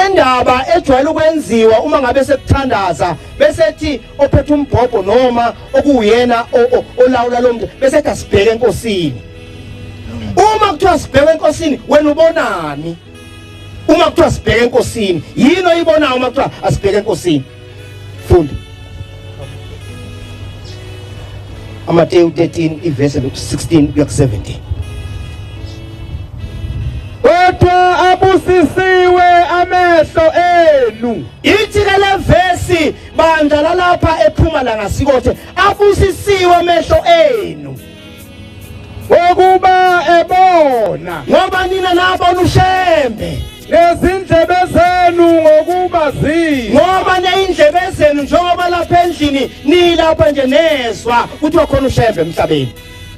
Kunendaba ejwayele ukwenziwa uma ngabe sekuthandaza bese ethi ophethe umbhobho noma okuwuyena olawula lo muntu bese ethi asibheke enkosini. Uma kuthiwa sibheke enkosini wena ubonani? Uma kuthiwa sibheke enkosini yini oyibonayo uma kuthiwa asibheke enkosini? Funda. AmaTeyu 13 ivesi 16 kuya ku-17. Kodwa abusisiwe amehlo enu. Ithi ke le vesi bandla lalapha ephuma la ngasikothe abusisiwe amehlo enu. Ngokuba ebona. Ngoba nina nabona uShembe. Nezindlebe zenu ngokuba zizwa. Ngoba neyindlebe zenu njengoba lapha endlini nilapha nje nezwa kuthiwa khona uShembe emhlabeni.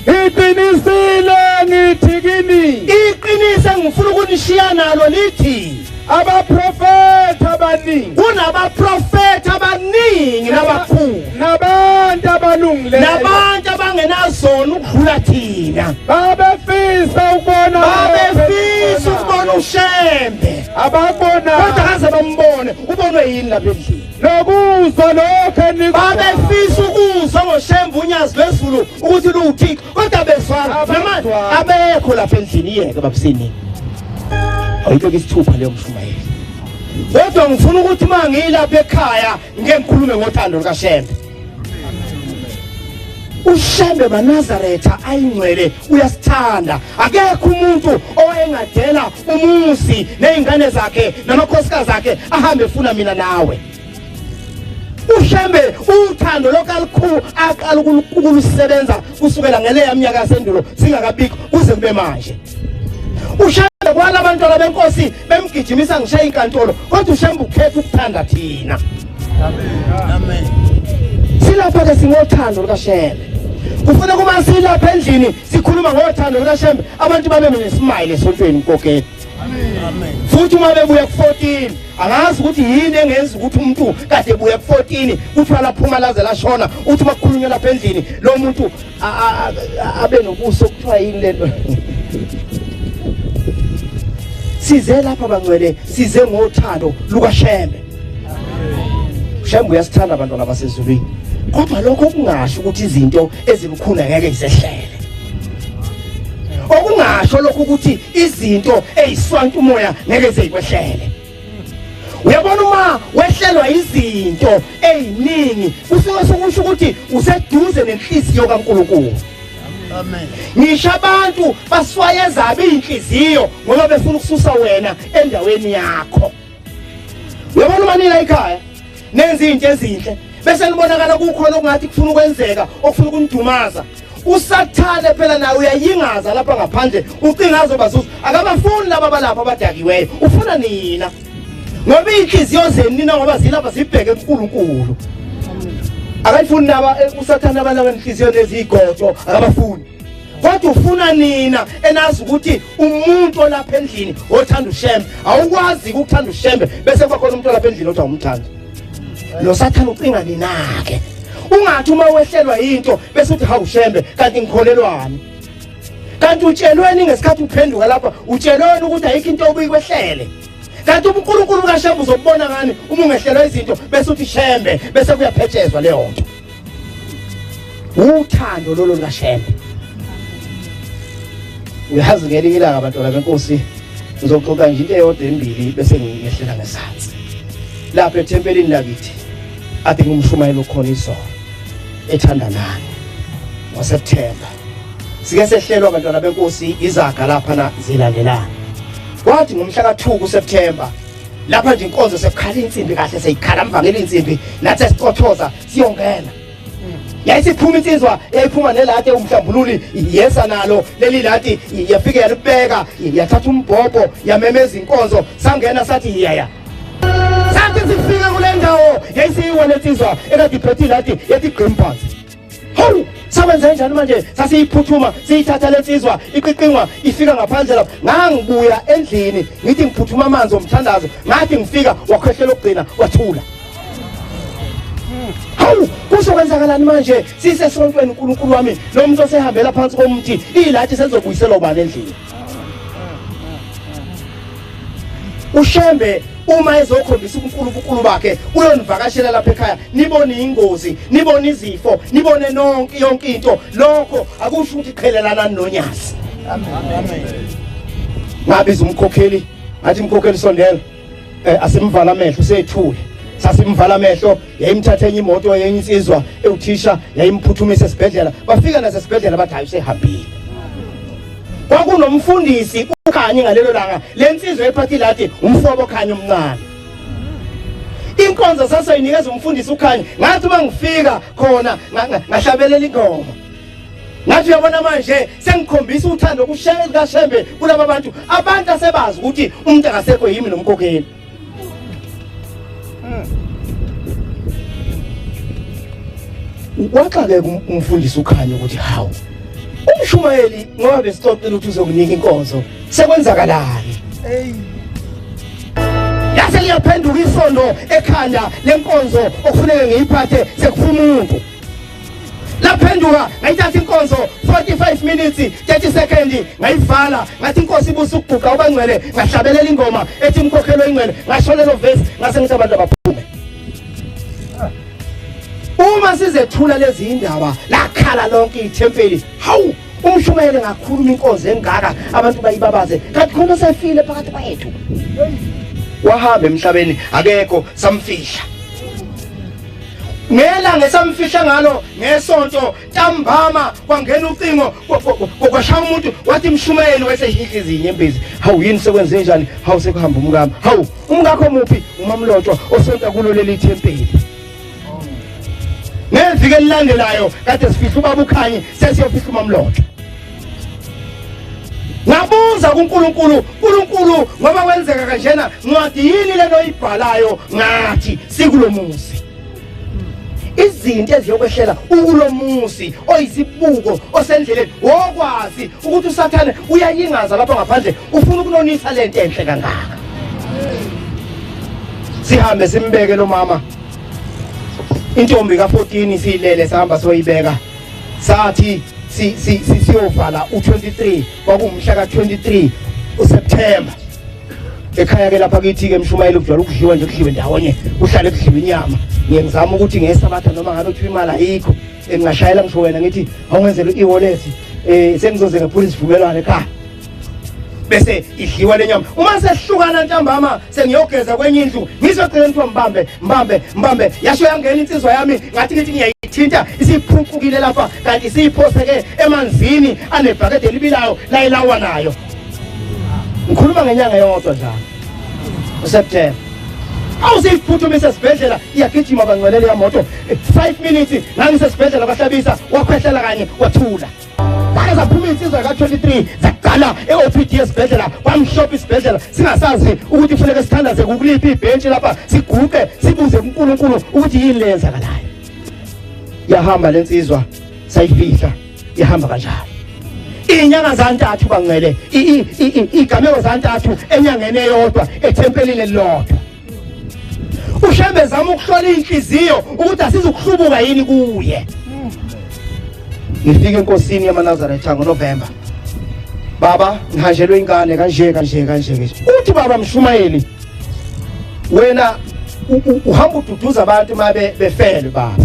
Ngiqinisile ngithi kini. Iqiniso engifuna ukunishiya nalo lithi abaprofethi abaningi kunabaprofethi abaningi nabakhulu nabantu abalungileyo nabantu abangenazona ukudlula thina babefisa ukubona babefisa ukubona uShembe abakubona kodwa kaze bambone ubonwe yini lapha endlini nokuzwa lokho babefisa ukuzwa ngoShembe unyazi lwezulu ukuthi luwuThixo kodwa bezwanga namanje abekho lapha endlini iyeke babusini ayibeke isithupha leyo mshumayeli kodwa ngifuna ukuthi uma ngilapha ekhaya ngike ngikhulume ngothando lukaShembe uShembe maNazaretha ayingcwele uyasithanda akekho umuntu owayengadela umuzi nezingane zakhe namakhosikazi akhe ahambe efuna mina nawe uShembe uthando lokalukhulu aqala ukulusebenza kusukela ngeleya minyaka yasendulo singakabikho kuze kube manje uShembe kwala abantwana benkosi bemgijimisa ngishaya inkantolo kodwa uShembe ukhetha ukuthanda thina amen silapha ke singothando lukaShembe kufuna kuba silapha endlini sikhuluma ngothando lukaShembe abantu babe nesmile esontweni nkokeli amen futhi uma bebuya ku-14 angazi ukuthi yini engenza ukuthi umuntu kade ebuya ku-14 kuthiwa laphuma laze lashona uthi uma kukhulunywa lapha endlini lo muntu abe nobuso kuthiwa yini lento size lapha bangcwele size ngothando lukaShembe Shembe uyasithanda abantwana basezulwini kodwa lokho kungasho ukuthi izinto ezilukhuni ngeke izehlele okungasho lokho ukuthi izinto eziswanta umoya ngeke zikwehlele uyabona uma wehlelwa izinto eziningi kusuke sokusho ukuthi useduze nenhliziyo kaNkuluNkulu amen ngisho abantu baswayeza inhliziyo ngoba befuna ukususa wena endaweni yakho uyabona uma nila ekhaya nenza izinto ezinhle bese nibonakala kukhona okungathi kufuna ukwenzeka okufuna ukunidumaza usathane phela naye uyayingaza lapha ngaphandle ucinga azobazuza akabafuni laba balapha abadakiweyo ufuna nina ngoba iy'nhliziyo zenu nina ngoba zilapha zibheke kuNkulunkulu akayifuni laba eh, usathane abalaba nenhliziyo neziyigodo akabafuni kodwa ufuna nina enazi ukuthi umuntu olapha endlini othanda uShembe awukwazi ukuthanda uShembe bese kuba khona umuntu olapha endlini othi awumthandi lo sathane ucinga nina-ke ungathi uma wehlelwa yinto bese uthi hawu Shembe kanti ngikholelwani kanti utshelweni ngesikhathi uphenduka lapha utshelweni ukuthi ayikho into obuyikwehlele kanti ubunkulunkulu bukaShembe uzobona ngani uma ungehlelwa izinto bese uthi Shembe bese kuyaphetshezwa leyo nto uthando lolo likaShembe uyazi ngelinye ilanga abantwana benkosi ngizoxoxa nje into eyodwa embili bese ngiyehlela ngezansi lapha ethempelini lakithi ade ngumshumayelo khona izolo ethandanani ngoSeptember sike sehlelwa abantwana benkosi izaga lapha na zilandelana kwathi ngomhla ka-2 kuSeptember lapha nje inkonzo sekukhala insimbi kahle seyikhala mvangela insimbi nathi sesicothoza siyongena yayisiphuma insizwa yayiphuma nelati umhlambululi yeza nalo leli lati yafike yalibeka yathatha umbhobho yamemeza inkonzo sangena sathi yaya sathi sifika kule ndawo yayisiyiwa lensizwa ekade iphethe ilati yathi gqim phansi hawu sakwenze njani manje sasiyiphuthuma siyithatha lensizwa iqiqingwa ifika ngaphandle lapha ngangibuya endlini ngithi ngiphuthuma amanzi omthandazo ngathi ngifika wakhwehlela okugcina wathula hawu kuzokwenzakalani manje sisesontweni uNkulunkulu wami lo muntu osehambela phansi komuthi ilathi selizobuyiselwa ubani endlini Ushembe uma ezokhombisa ubunkulunkulu bakhe uyonivakashela lapha ekhaya, nibone ingozi, nibone izifo, nibone nonke yonke into. Lokho akusho ukuthi qhelelana nonyazi. Amen. Ngabiza umkhokheli, ngathi mkhokheli sondela, asimvala amehlo sethule. Sasimvala amehlo, yayimthatha enye imoto yenye insizwa ewuthisha, yayimphuthumisa esibhedlela. Bafika nasesibhedlela bathi hayi usehambile. Kwakunomfundisi uKhanyi ngalelo langa, lensizwa ephathi lathi umfobo Khanyi omncane. Inkonzo sasoyinikeza umfundisi uKhanyi. Ngathi uma ngifika khona ngahlabelela ingoma. Ngathi uyabona manje sengikhombisa uthando kukaShembe kulaba bantu. Abantu asebazi ukuthi umuntu akasekho yimi nomkhokheli. Waxakeka umfundisi uKhanyi ukuthi hawu, umshumayeli ngoba besixoxile ukuthi uzokunika inkonzo, sekwenzakalani? Yase liyaphenduka isondo ekhanda lenkonzo okufuneka ngiyiphathe, sekufa umuntu. Laphenduka, ngayithatha inkonzo 45 minutes 30 seconds, ngayivala, ngathi inkosi ibusa ukuguqa ubangcwele, ngahlabelela ingoma ethi umkhokhelo oyingcwele, ngasho lelo verse, ngase ngithi abantu abaphume. Uma sizethula lezi indaba, lakhala lonke ithempeli. Hawu, umshumayeli ngakhuluma inkonzo engaka, abantu bayibabaze, kanti khona sefile phakathi kwethu. Wahamba emhlabeni, akekho, samfihla. Ngelanga esamfihla ngalo ngesonto ntambama kwangena ucingo, kwashaya umuntu wathi mshumayeli, wesehihliza inyembezi. Hawu, yini sekwenze njani? Hawu, sekuhamba umkami. Hawu, umkakho muphi? Umamlotshwa osonta kulo leli thempeli. Ngeviki elilandelayo kade sifihla ubaba uKhanyi, sesiyofihla umamlotshwa. Ngabuza kuNkulunkulu, uNkulunkulu ngoba kwenzeka kanjena, ncwadi yini lena oyibhalayo ngathi sikulomuzi? Izinto eziyokwehlela ukulomuzi oyisibuko osendleleni, wokwazi ukuthi uSathane uyayingaza lapha ngaphandle, ufuna ukunonisa lento enhle kangaka. Sihambe simbeke lo mama, intombi ka-14 siyilele, sahamba soyibeka, sathi siyovala u-23, kwakuwumhla ka-23 uSeptember. Ekhaya ke lapha kithi ke mshumayeli kujwayele ukudliwa nje, kudliwe ndawonye, kuhlale kudliwe inyama. Ngiye ngizama ukuthi ngesabatha noma ngabe kuthiwa imali ayikho, ngingashayela ngisho wena ngithi awungenzele i-wallet, sengizoze ngephula isivumelwano ekhaya, bese idliwa lenyama. Uma sehlukana ntambama sengiyogeza kwenye indlu, ngizogcina ngithiwa mbambe mbambe mbambe, yasho yangena insizwa yami, ngathi ngithi ngiyayithinta isiphucukile lapha, kanti siyiphoseke emanzini anebhakede elibilayo layilawa nayo. Ngikhuluma ngenyanga eyodwa njalo uSeptember. Awusiyiphuthumise esibhedlela, iyagijima bangcwelele yamoto 5 minutes ngangisesibhedlela, kwahlabisa, wakhwehlela kanye wathula. Zake zaphuma insizwa ka-23 zaqala e-OPD esibhedlela, kwamhlophe isibhedlela, singasazi ukuthi kufuneka sithandaze kukuliphi ibhentshi lapha, siguqe sibuze kuNkulunkulu ukuthi yini le yenzakalayo. Yahamba lensizwa, sayifihla, ihamba kanjalo. Inyanga zantathu bangcwele, igameko zantathu enyangeni eyodwa ethempelini elilodwa. uShembe zama ukuhlola inhliziyo ukuthi asizukuhlubuka yini kuye. Ngifike enkosini yamaNazaretha ngoNovember. Baba, ngihanjelwe ingane kanje kanje kanje kanje. Uthi baba mshumayeli, wena uhamba ududuza abantu mabe befelwe baba.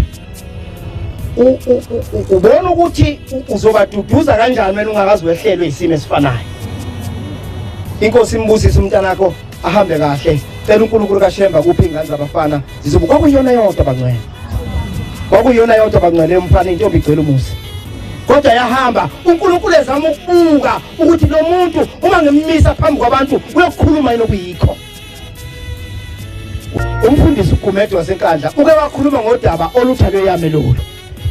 Ubona ukuthi uzobaduduza kanjani wena ungakazi wehlelwe isimo esifanayo. Inkosi imbusise umntanakho ahambe kahle. Cela uNkulunkulu kaShemba kuphi ingane zabafana zizobe kwakuyona yodwa bangcwele. Kwakuyona yodwa bangcwele umfana, intombi igcwele umuzi. Kodwa yahamba, uNkulunkulu ezama ukubuka ukuthi lo muntu uma ngimisa phambi kwabantu uyokukhuluma yini okuyikho. Umfundisi uGumede waseNkandla uke wakhuluma ngodaba oluthalwe yami lolu.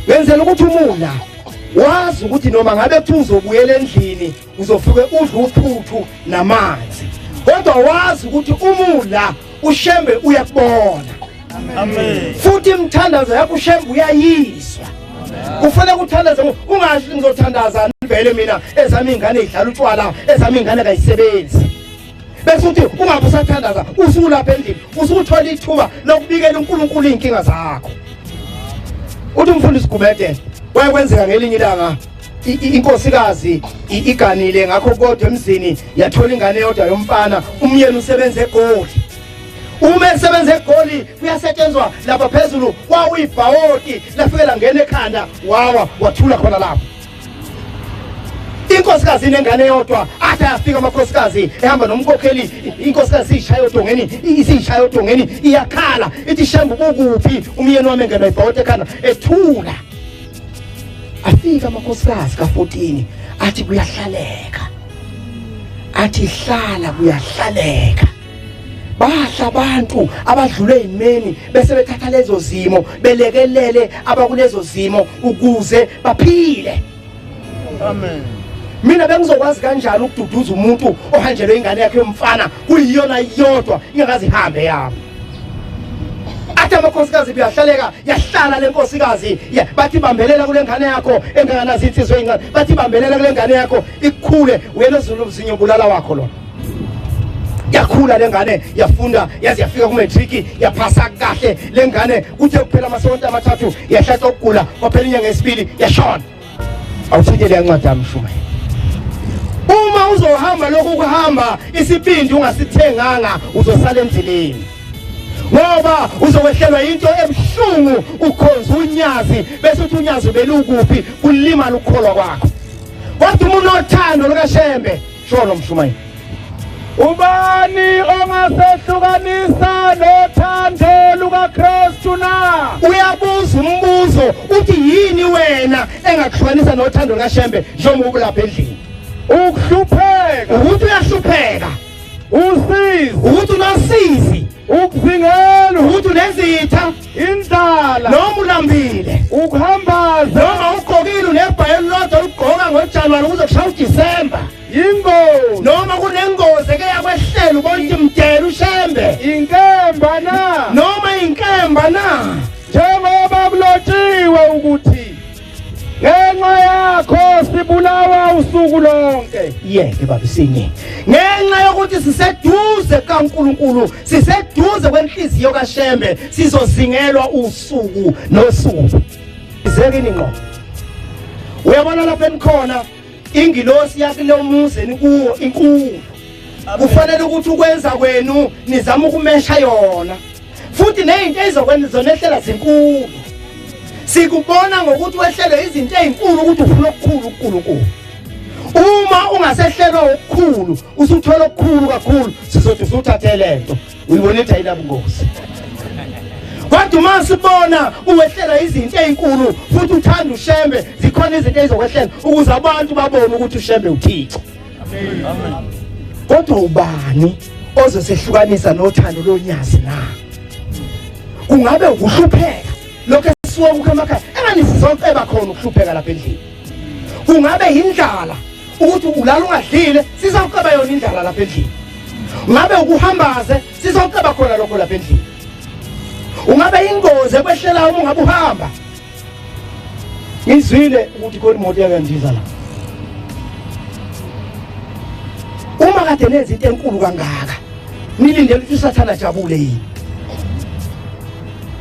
Ngenzela ukuthi umula wazi ukuthi noma ngabe kuthiwa uzobuyela endlini uzofike udle uphuthu namanzi, kodwa wazi ukuthi umula uShembe uyakubona. Amen. Futhi imithandazo yakho uShembe uyayizwa. Kufanele uthandaze, ungasho ngizothandaza vele mina ezami ingane idlala utshwala, ezami ingane kayisebenzi. Bese uthi ungabe usathandaza, usulapha endlini usuthola ithuba lokubikela uNkulunkulu izinkinga zakho. Uthi umfundisi Gumede kwayekwenzeka ngelinye ilanga Inkosikazi iganile ngakho kodwa emzini yathola ingane eyodwa yomfana, umyeni usebenza eGoli. Uma esebenza eGoli kuyasetshenzwa lapha phezulu, wawuyibhawoti lafike langena ekhanda, wawa wathula khona lapho. Inkosikazi inengane eyodwa, athi ayafika amakhosikazi ehamba nomkhokheli, inkosikazi isishaya odongeni, isishaya odongeni, iyakhala ithi Shembe ukuphi umyeni wami engenwa ibhawoti ekhanda, ethula. Afika amakhosikazi ka-14 athi kuyahlaleka, athi hlala kuyahlaleka. Bahla abantu abadlule ezimeni bese bethatha lezo zimo belekelele abakulezo zimo ukuze baphile. Amen. Mina bengizokwazi kanjani ukududuza umuntu ohanjelwe ingane yakhe yomfana kuyiyona yodwa ingakaze ihambe yami? Athi amakhosikazi kuyahlaleka, yahlala le nkosikazi, bathi bambelela kule ngane yakho enganganazi insizwa eyincane, bathi bambelela kule ngane yakho ikhule, uyena ozulu bulala wakho lona. Yakhula le ngane, yafunda yaze yafika ku-matric, yaphasa kahle le ngane. Kuthe kuphela amasonto amathathu yahlatshwa ukugula, kwaphela inyanga yesibili yashona. Awuthinte leya ncwadi yami Shumaye. Uma uzohamba lokhu kuhamba isibindi ungasithenganga, uzosala endleleni, ngoba uzokwehlelwa into ebuhlungu. Ukhonza unyazi bese uthi unyazi belukuphi, kulimala ukukholwa kwakho. Kodwa uma unothando lukaShembe, shono Mshumayeli, Ubani ongasehlukanisa nothando lukaKristu na? Uyabuza umbuzo uthi yini wena engakuhlukanisa nothando lukaShembe njengoba ubulapha endlini? Ukuhlupheka, ukuthi uyahlupheka, usizi, ukuthi unosizi, ukuzingelwa, ukuthi unezitha, indlala, noma ulambile, ukuhambaza, noma ugqokile unebhayi elilodwa olugqoka ngoJanuwari kuze kushaya uDisemba, yingozi, noma kunengozi eke yakwehlela ubona ukuthi mdela uShembe, inkemba na, noma inkemba na, njengoba kulotshiwe ukuthi ngenxa yakho sibulawa usuku lonke. Yeke baba sinye, ngenxa yokuthi siseduze kaNkuluNkulu, siseduze kwenhliziyo kaShembe, sizozingelwa usuku nosuku. Izekini ngqo, uyabona lapha enikhona ingilosi yakulo muzi enikuwo inkulu, kufanele ukuthi ukwenza kwenu nizame ukumesha yona, futhi nezinto ezizokwenza zonehlela zinkulu. Sikubona ngokuthi wehlelwe izinto ezinkulu ukuthi ufuna okukhulu kuNkulunkulu. Uma ungasehlelwa okukhulu, usuthola okukhulu kakhulu, sizothi usuthathe lento uyibona ukuthi ayinabungozi. Kodwa uma sibona uwehlela izinto ezinkulu futhi uthanda uShembe, zikhona izinto ezizokwehlela ukuze abantu babone ukuthi uShembe uThixo. Amen. Kodwa ubani ozosehlukanisa nothando lonyazi na? Kungabe ukuhlupheka lokho esisuka kukho emakhaya, engani sizoceba khona ukuhlupheka lapha endlini? Kungabe yindlala ukuthi ulala ungadlile, sizoceba yona indlala lapha endlini? Ngabe ukuhambaze, sizoceba khona lokho lapha endlini? Ungabe ingozi ekwehlelayo uma ungabe uhamba? Ngizwile ukuthi khona imoto yakandiza la. Uma kade nenza into enkulu kangaka, nilindele ukuthi uSathane ajabule yini?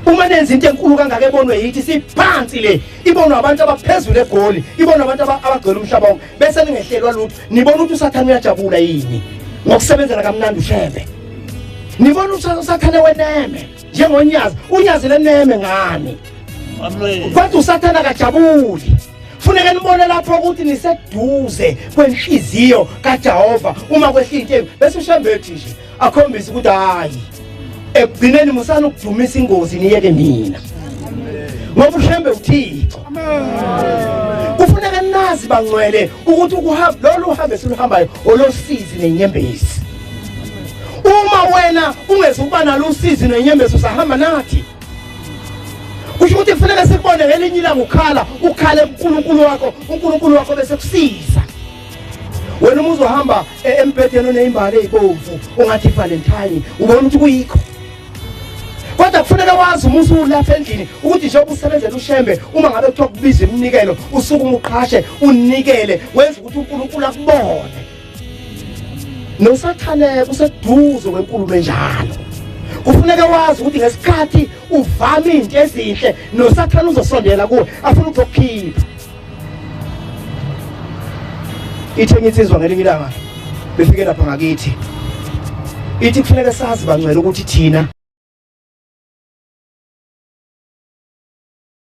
Uma nenza into enkulu kangaka ebonwe yithi siphansi le, ibonwa abantu abaphezulu eGoli, ibonwa abantu abagcwele umhlaba wonke, bese ningehlelwa lutho, nibona ukuthi uSathane uyajabula yini ngokusebenzela kamnandi uShembe? Nibona ukuthi uSathane weneme njengonyazi, unyazi leneme ngani? Amen. Kodwa uSathane akajabuli. Funeka nibone lapho ukuthi niseduze kwenhliziyo kaJehova. Uma kwehla into embi, bese uShembe ethi nje akhombise ukuthi hayi, ekugcineni musana ukudumisa ingozi, niyeke mina, ngoba uShembe uThixo. Kufuneka nazi bangcwele ukuthi ukuhamba lolu uhambe siluhambayo olosizi nenyembezi. Uma wena ungezukuba nalo usizi nenyembezi, usahamba nathi, kusho ukuthi kufuneka sikubone ngelinye ilanga ukhala, ukhale kuNkulunkulu wakho, uNkulunkulu wakho bese kusiza wena. Uma uzohamba embhedeni oneyimbali eyibomvu ungathi Valentine, ubona ukuthi kuyikho. Kodwa kufuneka wazi uma usulapha endlini ukuthi njengoba usebenzela uShembe, uma ngabe kuthiwa kubiza iminikelo, usukume uqhashe unikele, wenza ukuthi uNkulunkulu akubone. NoSathane useduze kwenkulumo enjalo. Kufuneka wazi ukuthi ngesikhathi uvama izinto ezinhle, noSathane uzosondela kuwe afuna ukuzokukhipha. Ithe enye insizwa ngelinye ilanga befike lapha ngakithi, ithi kufuneka sazi bangcwele ukuthi thina.